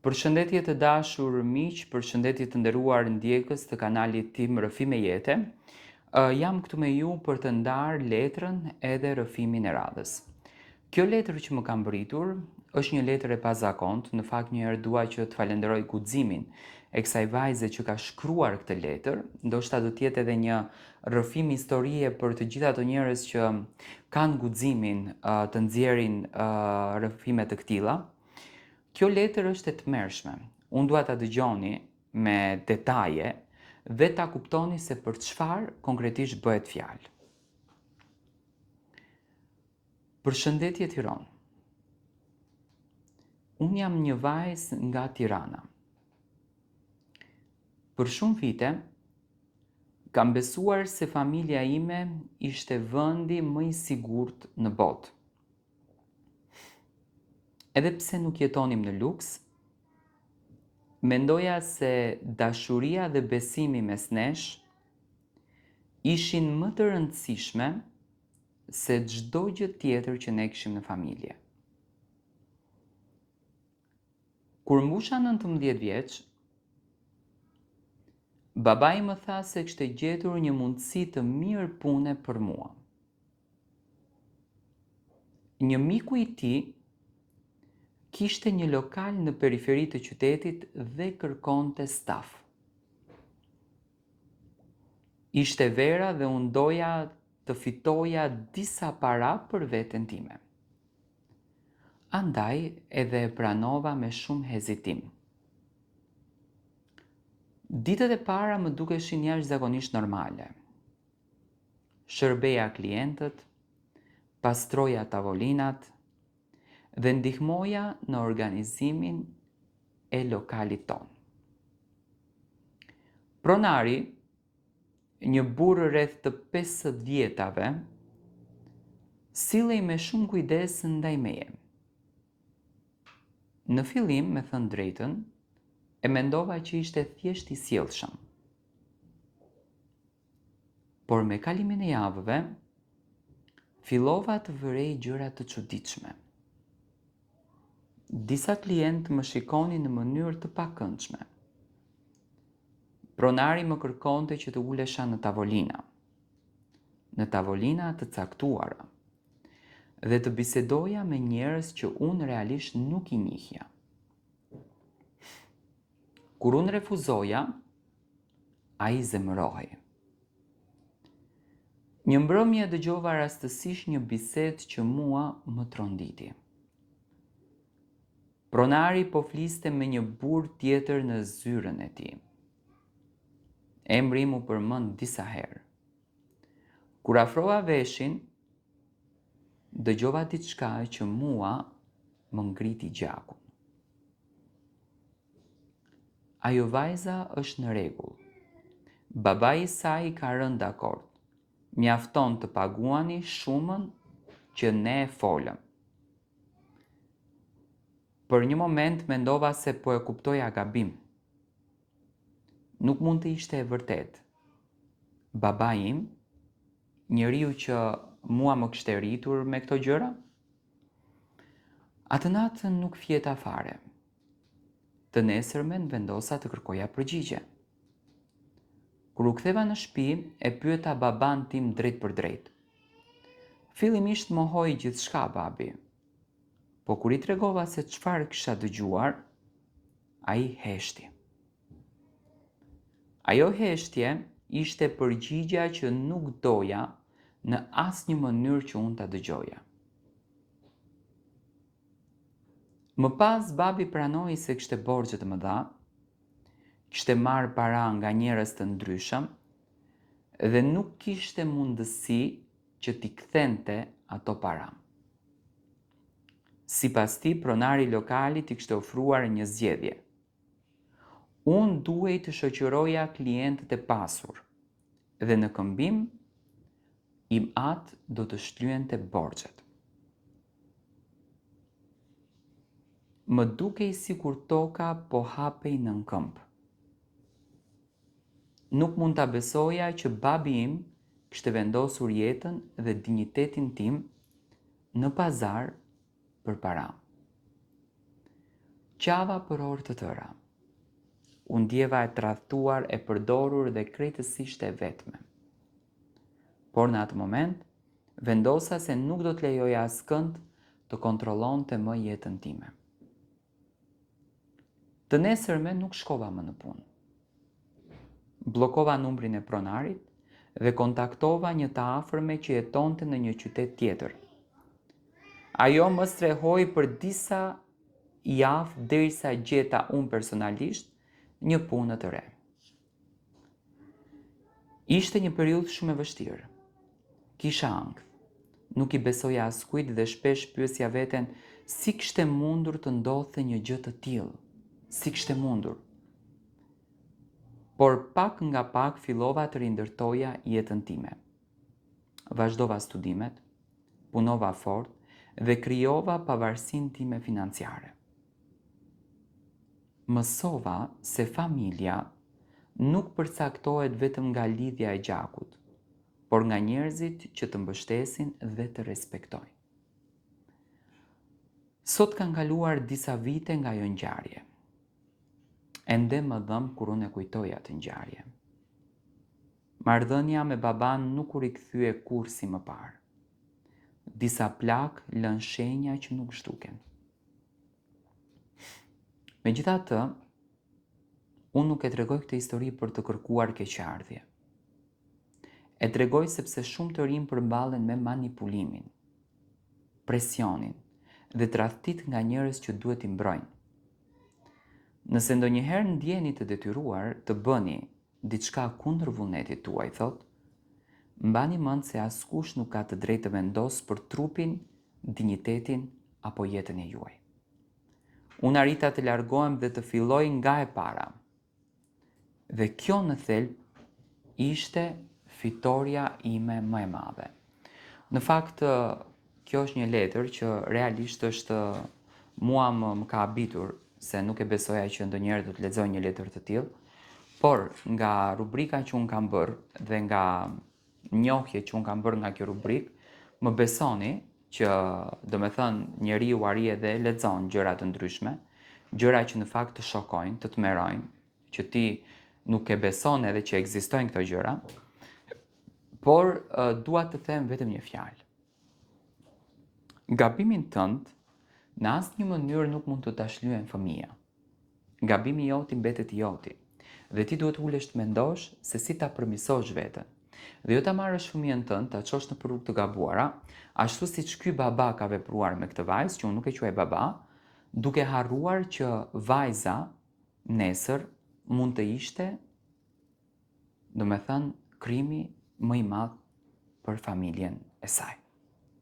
Përshëndetje të dashur miq, përshëndetje të nderuar ndjekës të kanalit tim Rrëfime Jete. Jam këtu me ju për të ndarë letrën edhe rrëfimin e radhës. Kjo letër që më ka mbërritur është një letër e pazakontë, në fakt një herë dua që të falenderoj guximin e kësaj vajze që ka shkruar këtë letër, ndoshta do të jetë edhe një rrëfim historie për të gjithë ato njerëz që kanë guximin të nxjerrin rrëfime të këtilla. Kjo letër është e tmerrshme. Unë dua ta dëgjoni me detaje dhe ta kuptoni se për çfarë konkretisht bëhet fjalë. Përshëndetje Tiron. Unë jam një vajzë nga Tirana. Për shumë vite, kam besuar se familja ime ishte vendi më i sigurt në botë. Edhe pse nuk jetonim në luks, mendoja se dashuria dhe besimi mes nesh ishin më të rëndësishme se çdo gjë tjetër që ne kishim në familje. Kur mbusha 19 vjeç, babai më tha se kishte gjetur një mundësi të mirë pune për mua. Një miku i tij kishte një lokal në periferi të qytetit dhe kërkonte staf. Ishte vera dhe unë doja të fitoja disa para për veten time. Andaj edhe e pranova me shumë hezitim. Ditët e para më dukeshin jashtëzakonisht normale. Shërbeja klientët, pastroja tavolinat dhe ndihmoja në organizimin e lokalit tonë. Pronari, një burrë rreth të pesëdhjetave, sillej me shumë kujdes ndaj meje. Në fillim, me thënë të drejtën, e mendova që ishte thjesht i sjellshëm. Por me kalimin e javëve, fillova të vërej gjëra të çuditshme. Disa klientë më shikonin në mënyrë të pakëndshme. Pronari më kërkonte që të ulesha në tavolina, në tavolina të caktuara, dhe të bisedoja me njerëz që unë realisht nuk i njihja. Kur unë refuzoja, ai zemërohej. Një mbrëmje dëgjova rastësisht një bisedë që mua më tronditi. Pronari po fliste me një burrë tjetër në zyrën e tij. Emri im u përmend disa herë. Kur afrova veshin, dëgjova diçka që mua më ngriti gjakun. Ajo vajza është në rregull. Babai i saj ka rënë dakord. Mjafton të paguani shumën që ne e folëm. Për një moment mendova se po e kuptoja gabim. Nuk mund të ishte e vërtetë. Babai im, njeriu që mua më kishte rritur me këto gjëra? Atë natë nuk fjeta fare. Të nesërmen vendosa të kërkoja përgjigje. Kur u ktheva në shtëpi, e pyeta babanë tim drejtpërdrejt. Fillimisht mohoi gjithçka babi. Po kur i tregova se çfarë kisha dëgjuar, ai heshti. Ajo heshtje ishte përgjigja që nuk doja në asnjë mënyrë që unë ta dëgjoja. Më pas babi pranoi se kishte borxhe të mëdha, kishte marrë para nga njerëz të ndryshëm dhe nuk kishte mundësi që t'i kthente ato para. Sipas tij, pronari i lokalit i kishte ofruar një zgjedhje. Unë duhej të shoqëroja klientët e pasur dhe në këmbim im atë do të shlyente borxhet. Më dukej sikur toka po hapej nën këmbë. Nuk mund ta besoja që babi im kishte vendosur jetën dhe dinjitetin tim në pazar për para. Qava për orë të tëra. U ndjeva e tradhtuar, e përdorur dhe krejtësisht e vetme. Por në atë moment, vendosa se nuk do të lejoja askënd të kontrollonte më jetën time. Të nesërmen nuk shkova më në punë. Bllokova numrin e pronarit dhe kontaktova një të afërme që jetonte në një qytet tjetër. Ajo më strehoi për disa javë derisa gjeta unë personalisht një punë të re. Ishte një periudhë shumë e vështirë. Kisha ankth. Nuk i besoja askujt dhe shpesh pyesja veten si kishte mundur të ndodhte një gjë të tillë. Si kishte mundur? Por pak nga pak fillova të rindërtoja jetën time. Vazhdova studimet, punova fort dhe krijova pavarësinë time financiare. Mësova se familja nuk përcaktohet vetëm nga lidhja e gjakut, por nga njerëzit që të mbështesin dhe të respektojnë. Sot kanë kaluar disa vite nga ajo ngjarje. Ende më dhemb kur unë e kujtoj atë ngjarje. Marrëdhënia me babanë nuk u rikthye kurrë si më parë. Disa plagë lënë shenja që nuk zhduken. Megjithatë, unë nuk e tregoj këtë histori për të kërkuar keqardhje. E tregoj sepse shumë të rinj përballen me manipulimin, presionin dhe tradhtitë nga njerëz që duhet t'i mbrojnë. Nëse ndonjëherë ndjeheni të detyruar të bëni diçka kundër vullnetit tuaj, thotë, mbani mend se askush nuk ka të drejtë të vendosë për trupin, dinjitetin apo jetën e juaj. Unë arrita të largohem dhe të filloj nga e para. Dhe kjo në thelb ishte fitorja ime më e madhe. Në fakt, kjo është një letër që realisht është mua më, më ka habitur se nuk e besoja që ndonjëherë do të lexoj një letër të tillë, por nga rubrika që unë kam bërë dhe nga njohje që unë kam bërë nga kjo rubrikë, më besoni që domethënë njeriu arri edhe lexon gjëra të ndryshme, gjëra që në fakt të shokojnë, të tmerrojnë, që ti nuk e beson edhe që ekzistojnë këto gjëra, por dua të them vetëm një fjalë. Gabimin tënd në asnjë mënyrë nuk mund të ta shlyen fëmija. Gabimi joti mbetet i joti. Dhe ti duhet të ulesh të mendosh se si ta përmirësosh veten. Dhe jo ta marrësh fëmijën tënd, ta çosh në rrugë të gabuara, ashtu siç ky baba ka vepruar me këtë vajzë, që unë nuk e quaj baba, duke harruar që vajza nesër mund të ishte, domethënë, krimi më i madh për familjen e saj.